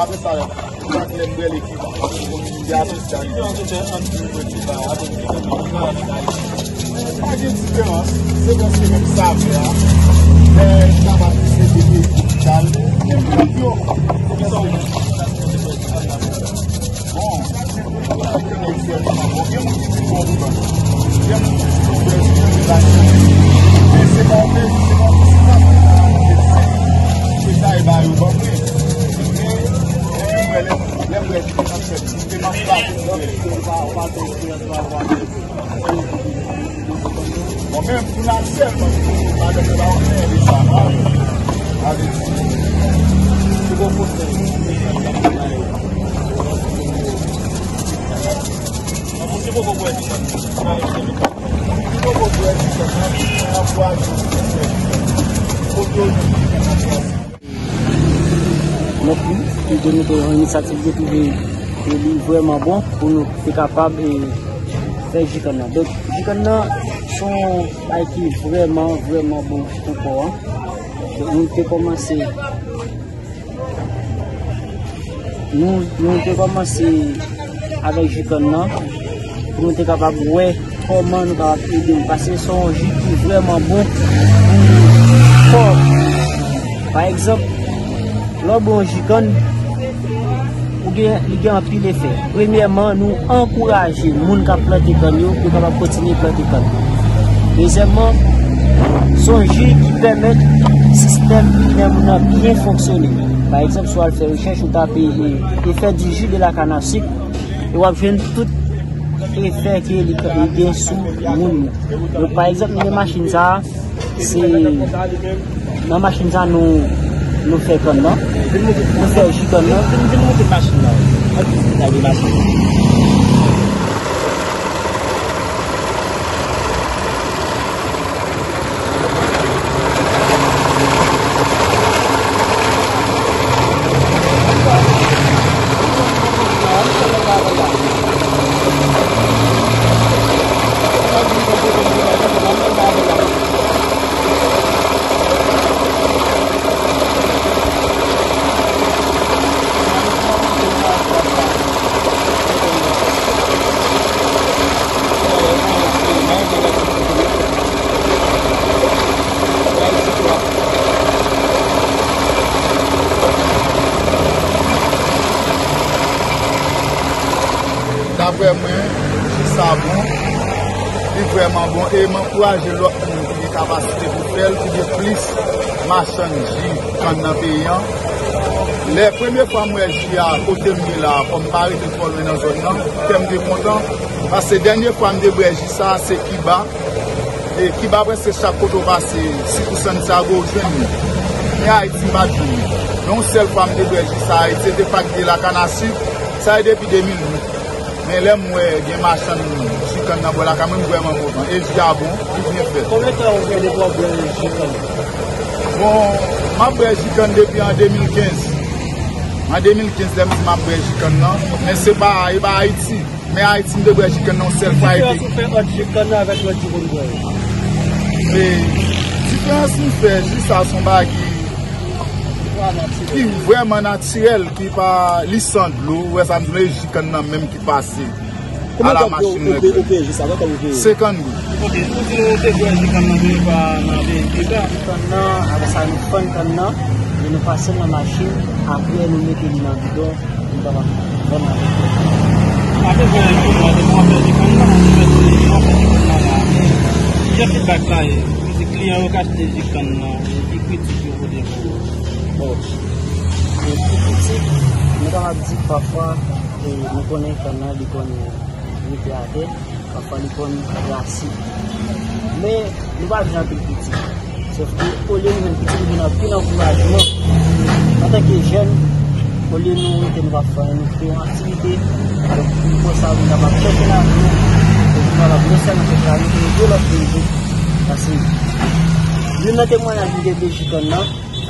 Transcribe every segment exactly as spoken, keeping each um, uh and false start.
Mwen pa wè. Mwen pa wè lè m bwè li ki pa. Li a tout sa li. Pa gen diferans. Se bon, se menm savè a. Lè sa va pise de peyi kapital. Bon. Bon, gen moun ki di, bon, gen moun ki di, bon, gen moun ki di, bon, men se pa yon peyi, se pa yon peyi, se pa yon peyi, se sa e ba yo, bon, men, men, lè, lè, lè, lè, Bon, menm pou natirèlman, madanm nan pa wè anyen de sa, non? Sa vle di, se bon konsèy. Mwen se poko bwè di sa. Mwen se poko bwè di sa. Mwen ankouraje w pou fè. Kote w ye, mwen ankouraje w. Nèt wi, e de nou te yon inisyativ de twouve ke li vrèman bon pou nou te kapab e, fè ji kann nan. Donk, ji kann nan se yon bagay ki vrèman, vrèman bon pou kò a. Donk, nou te kòmanse, nou, nou te kòmanse avèk ji kann nan, pou nou te kapab wè kòman nou kapab ede l. Paske se yon ji ki vrèman bon pou kò. Pa egzanp, lè w bwè yon ji kann, ou gen, li gen anpil efè. Premyèman, nou ankouraje moun k ap plante kann yo, yo kapab kontinye plante kann. Dezyèmman, se yon ji ki pèmèt sistèm imèn moun nan byen fonksyone. Pa egzanp, si w al fè rechèch, ou tape, e, effet du jus de la canne à sucre, e w ap jwenn tout efè ke li, li gen sou moun yo. Donk, pa egzanp, nou gen machin sa a, se nan machin sa a nou, nou fè kann nan, nou fè ji kann nan. Vin, vin monte machin nan. Ann vizite machin nan. Daprè mwen, ji sa bon, li vrèman bon, e m ankouraje lòt moun ki gen kapasite pou fè l, ki gen plis machann ji kann nan peyi an. Lè premye fwa m wè ji a kote m ye la, kòm m pa rete twò lwen nan zòn nan, kè m te kontan, paske dènye fwa m te bwè ji sa, se Kiba. E Kiba prèske chak kote w pase, sikou Santiago, w jwenn li. Men Ayiti, m pa t jwenn li. Men yon sèl fwa m te bwè ji sa Ayiti, se te pa k de la canne à sucre, sa e depi de mil uit. Men lè m wè gen machann ji kann nan bò lakay mwen, m vrèman kontan. E ji a bon, li byen fèt. Konbyen tan ou gen depi w ap bwè ji kann? Bon, m ap bwè ji kann depi an de mil kenz. An de mil kenz, lè m di m ap bwè ji kann nan, men se pa, e pa Ayiti. Men Ayiti, m te bwè ji kann nan yon sèl fwa epi. Diferans ou fè ant ji kann nan avèk lòt ji ou konn bwè yo? E diferans m fè, ji sa se yon bagay ki, ki vrèman natirèl, ki pa, li san dlo, ou wè sa m di w, e ji kann nan menm ki pase a la machin rèd la. Senkant goud. Ok, ou di nou te bwè ji kann nan depi pa nan peyi Kiba. Kann nan, apre sa nou fann kann nan, e nou pase l nan machin, apre nou mete li nan bidon. Apre ven jou mwa, depi w ap fè ji kann nan, ou mèt di w ap fè ji kann nan la. Jan fidbak la ye, ou di kliyan yo k achte ji kann nan, e ki kritik yo pote pou ou? Bon, e pou kritik, nou kapab di pafwa, e nou konnen kann nan, li konn rete atè. Pafwa li konn rasi. Men, nou pa vin anpil kritik. Sòf ke, olye nou vin kritik, nou vin anpil ankourajman. Antanke jèn, olye nou rete nou pa fè anyen, nou kite yon aktivite. Donk, pou konsa, nou kapab chèche lavi nou. Pou nou kapab non sèlman chèche lavi nou, pou nou ede lòt moun tou. Paske, youn nan temwayaj m te de ji kann nan,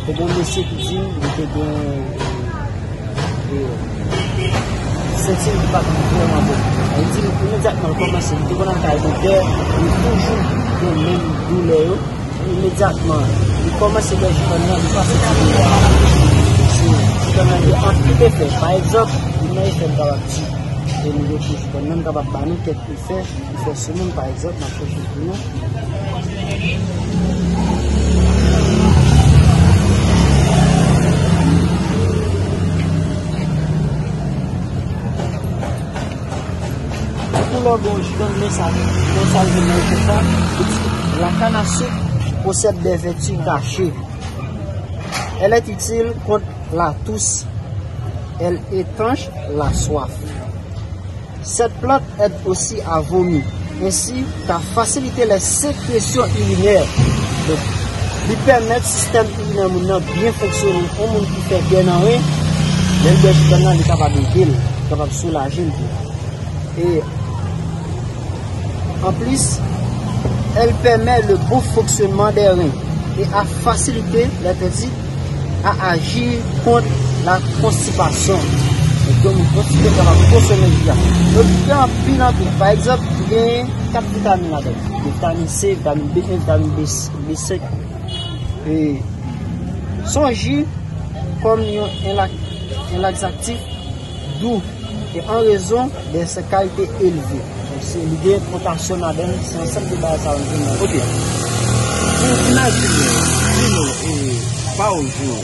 te gen yon mesye ki di m, li te gen, e, senti l li pa t vrèman byen. Li di m imedyatman l kòmanse, li te konn al kay doktè, li toujou gen menm doulè yo. Imedyatman, li kòmanse bwè ji kann nan, li pa soti byen. Se Kanal gen anpil efè. Pa egzanp, youn nan efè m kapab di, e nou gen toujou kanal, m kapab ba nou kèk efè, efè sou moun, pa egzanp, m ap chèche pou nou. Pou lè w gen yon jikòn, men sa, men sa l gen nan efè sa, li di, la canne à sucre possède des vertus cachées. Elle est utile contre la toux. Elle étanche la soif. Cette plante aide aussi à vomir, ainsi qu'à faciliter les sécrétions urinaires. Donk, li pèmèt sistèm irinè moun nan byen fonksyone. Yon moun ki fè dè nan ren, lè l bwè jikòn nan, li kapab ede l, li kapab soulaje l tou. Et en plus, elle permet le bon fonctionnement des reins et a facilité les petits à agir contre la constipation. Donk, moun konstipe kapab konsome ji a. Donk, gen anpil, anpil. Pa egzanp, gen kat vitamin ladan. Gen vitamin C, vitamin B yen, vitamin B senk. E se yon ji kòm yon, yon lak-, yon laxatif dou et en raison de ses qualités élevées. Donk, se, li gen potasyòm ladan l, se ansanm de bagay sa yo nou jwenn nan. Ok. Pou, pou imajine, di nou, e, pa yon jou,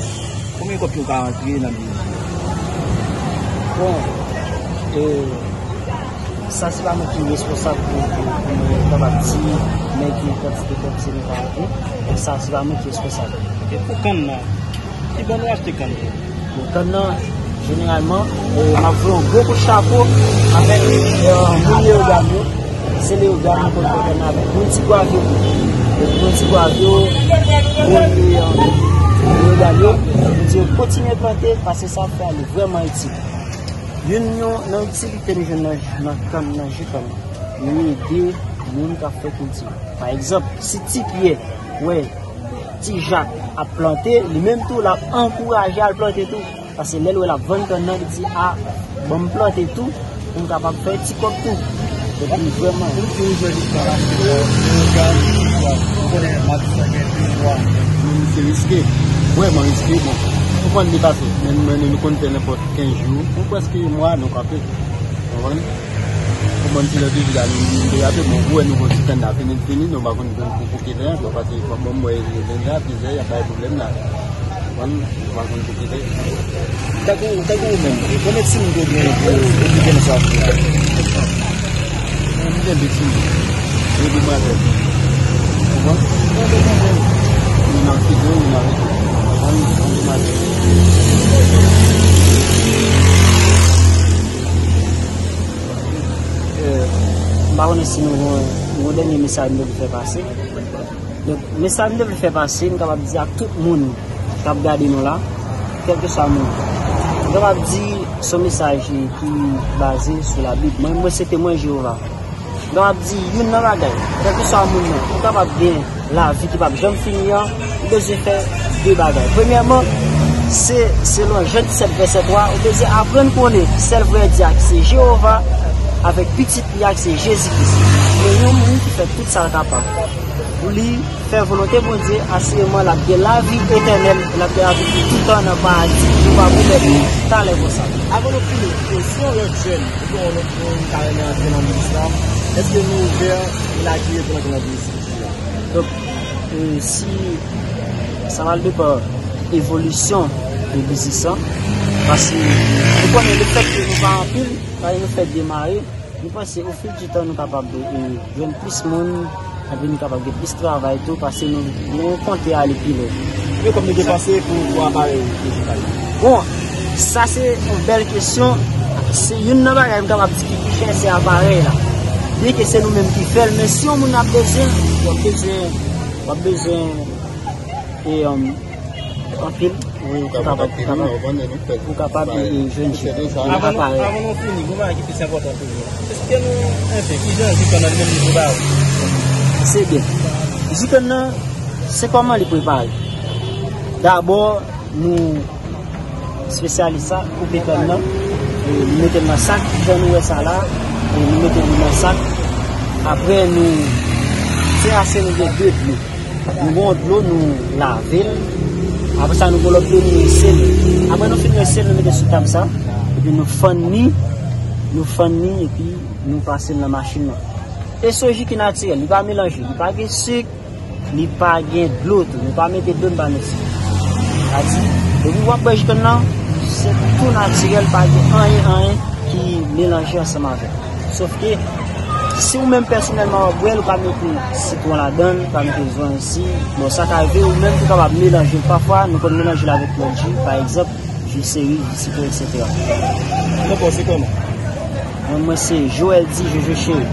konbyen kòb ki ka rantre nan biznis? Bon, e, sa se pa mwen ki responsab pou, pou, pou mwen kapab di, men ki kantite kòb se nou ka rantre. Sa se pa mwen ki responsab. E pou kann nan? Ki bò nou achte kann yo? Bon, kann nan, jeneralman, e, m ap voye yon gwo kout chapo avèk, e, moun Leyogàn yo. Se Leyogàn nou konn fè kann nan avèk moun Tigwav yo tou. Donk, moun Tigwav yo, moun, e, Leyogàn yo, nou di yo kontinye plante, paske sa ap fè nou vrèman itil. Youn nan, nan itilite nou jwenn nan, nan kann, nan ji kann, nou ede moun k ap fè kilti. Pa egzanp, si Ti Pyè wè Ti Jak ap plante, li menm tou, l ap ankouraje al plante tou. Paske lè l wè l ap vann kann nan, li di, "A, ban m plante tou, pou m kapab fè ti kòb tou." Epi vrèman. Pou di w jodi a la, si w, si w gade, si w, ou konnen matis la gen de mwa. Moun se riske, vrèman riske, bon. Ou konn li pase, men, men nou konn fè nenpòt kenz jou, ou prèske mwa, nou kanpe. Konprann? Ou konprann ki lè depi la nou, nou derate, bon, ou wè nou konn ti kann la fini, fini, nou pa konn pou, pou, pou ki lè, nou pase, bon, bon, mwen, lè la, plizyè, y ap bay pwoblèm la. Konprann? Nou pa konn pou ki lè. Tankou, tankou ou menm, konbyen timoun ou gen pou, pou kite nan sa? Mwen gen de timoun. Gen de demwazèl. Konprann? Youn nan Kido, youn nan Rete. Konprann? Youn nan demwazèl. Eh, m pa konnen si nou gen yon dènye mesaj nou vle fè pase. Donk, mesaj m te vle fè pase, m kapab di ak tout moun k ap gade nou la, kèlkeswa moun. M kapab di se yon mesaj ki baze sou Labib. Mwen, mwen se temwen Jewova. M kapab di youn nan bagay, kèlkeswa moun nan, ou kapab gen lavi ki p ap janm fini an, ou bezwen fè de bagay. Premyèman, se selon Jan disèt vèsè twa, ou bezwen aprann konnen sèl vrè Dye a ki se Jewova, avèk Pitit li a ki se Jezi Kris. Men yon moun ki fè tout sa l kapab pou li fè volonte Bondye, asireman l ap gen lavi etènèl, e l ap gen lavi pou toutan nan paradi. Nou pa pwomèt talè konsa. Avan nou fini, e si yon lòt jèn, oubyen yon lòt moun ta renmen antre nan biznis la, èske nou ouvè pou l al antre nan biznis la? Donk, e, si sa va depann evolisyon de biznis lan, paske nou konnen lefètke nou pa anpil, paske nou fèk demare, nou panse ofil di tan nou kapab, e, jwenn plis moun, epi nou kapab gen plis travay tou, paske nou, nou konte ale pi lwen. Ebyen, kòm nou te panse pou, pou aparèy yo, pou bagay yo? Bon, sa se yon bèl kesyon. Se youn nan bagay m kapab di ki pi chè, se aparèy la. Byenke se nou menm ki fè l, men si yon moun ap bezwen, w ap bezwen, w ap bezwen, e, um, anpil. Wi, ou kapab anpil, wi, nan vann, nou fè pou kapab, e, jwenn ji. Avan nou, avan nou fini, gon bagay ki plis enpòtan toujou. Èske nou, anfen, kijan ji kann nan li menm li prepare? Se byen. Ji kann nan, se kòman li prepare. Dabò, nou espesyalize sa, koupe kann nan, e, nou mete l nan sak, jan nou wè sa la, e, nou mete l nan sak. Apre, nou, se ase nou gen de dlo. Nou gen yon dlo, nou lave l. Apre sa, nou gen lòt dlo, nou rense l. Apre nou fin rense l, nou mete sou tab sa. Epi nou fann li, nou fann li, epi nou pase l nan machin nan. E se yon ji ki natirèl, li pa melanje, li pa gen sik, li pa gen dlo tou. Nou pa mete dlo, nou pa mete sik. Sa di, depi w ap bwè ji kann nan, se tou natirèl, pa gen anyen, anyen ki melanje ansanm avè l. Sof ke, si ou menm pèsonèlman w ap bwè l, ou ka mete sitwon ladan l, ou ka mete zwanj osi. Bon, sa ka rive, ou menm tou kapab melanje l. Pafwa, nou konn melanje l avèk lòt ji, pa egzanp, ji seriz, ji sitwon, etsetera. Non, bon, se kòman? Mwen, mwen se Joel di Jojo Cheri.